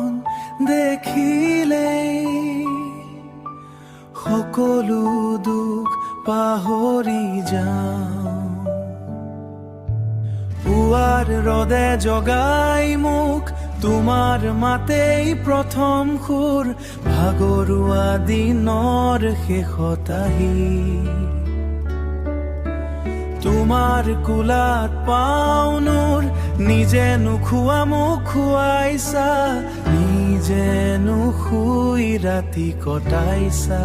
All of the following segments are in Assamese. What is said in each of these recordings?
মুখখন দেখিলেই সকলো দুখ পাহৰি যাওঁ। পুৱাৰ ৰদে জগাই মোক, তোমাৰ মাতেই প্ৰথম সুৰ, ভাগৰুৱা দিনৰ শেষত আহি তোমাৰ কোলাত পাওঁ নুৰ। নিজে নোখোৱা মোক খুৱাইছা, নিজে নুশুই ৰাতি কটাইছা,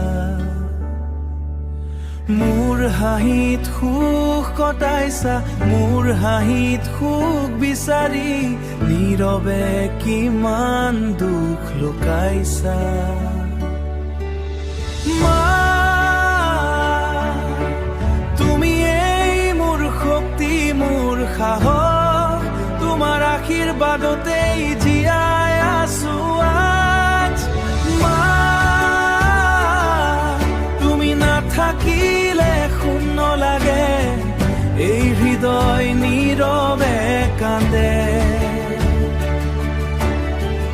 মোৰ হাঁহিত সুখ কটাইছা, মোৰ হাঁহিত সুখ বিচাৰি নীৰৱে কিমান দুখ লুকাইছা। মা, তুমি এই মোৰ শক্তি, মোৰ সাহস, তোমাৰ আশীৰ্বাদতেই জীয়াই আছো আজ। মা, তুমি নাথাকিলে শূন্য লাগে, এই হৃদয় নীৰৱে কান্দে।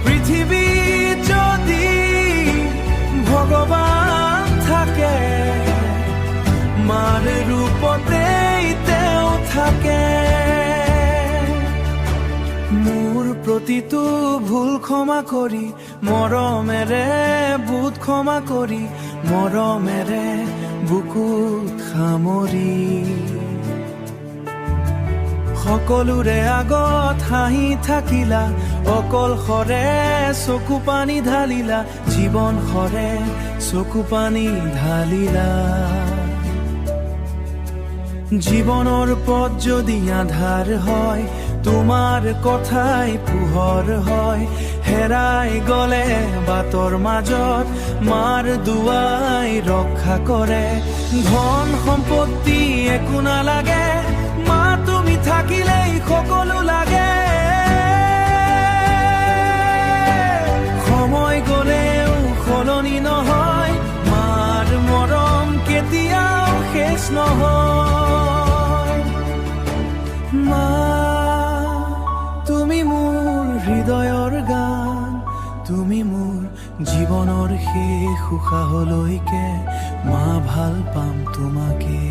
পৃথিৱীত যদি ভগৱান থাকে, মাৰ ৰূপতেই তেওঁ থাকে। মোৰ প্ৰতিটো ভুল ক্ষমা কৰি, মৰমেৰে বোধ ক্ষমা কৰি, মৰমেৰে বুকুত সামৰি, সকলোৰে আগত হাঁহি থাকিলা, অকলশৰে চকু পানী ঢালিলা, জীৱন সৰে চকু পানী ঢালিলা। জীৱনৰ পথ যদি আন্ধাৰ হয়, তোমাৰ কথাই পোহৰ হয়। হেৰাই গলে বাটৰ মাজত, মাৰ দুৱাই ৰক্ষা কৰে। ধন সম্পত্তি একো নালাগে, মা, তুমি থাকিলেই সকলো লাগে। সময় গলেও সলনি নহয়, মাৰ মৰম কেতিয়াও শেষ নহয়। মা, তুমি মোৰ হৃদয়ৰ গান, তুমি মোৰ জীৱনৰ শেষ উশাহলৈকে মা, ভাল পাম তোমাকে।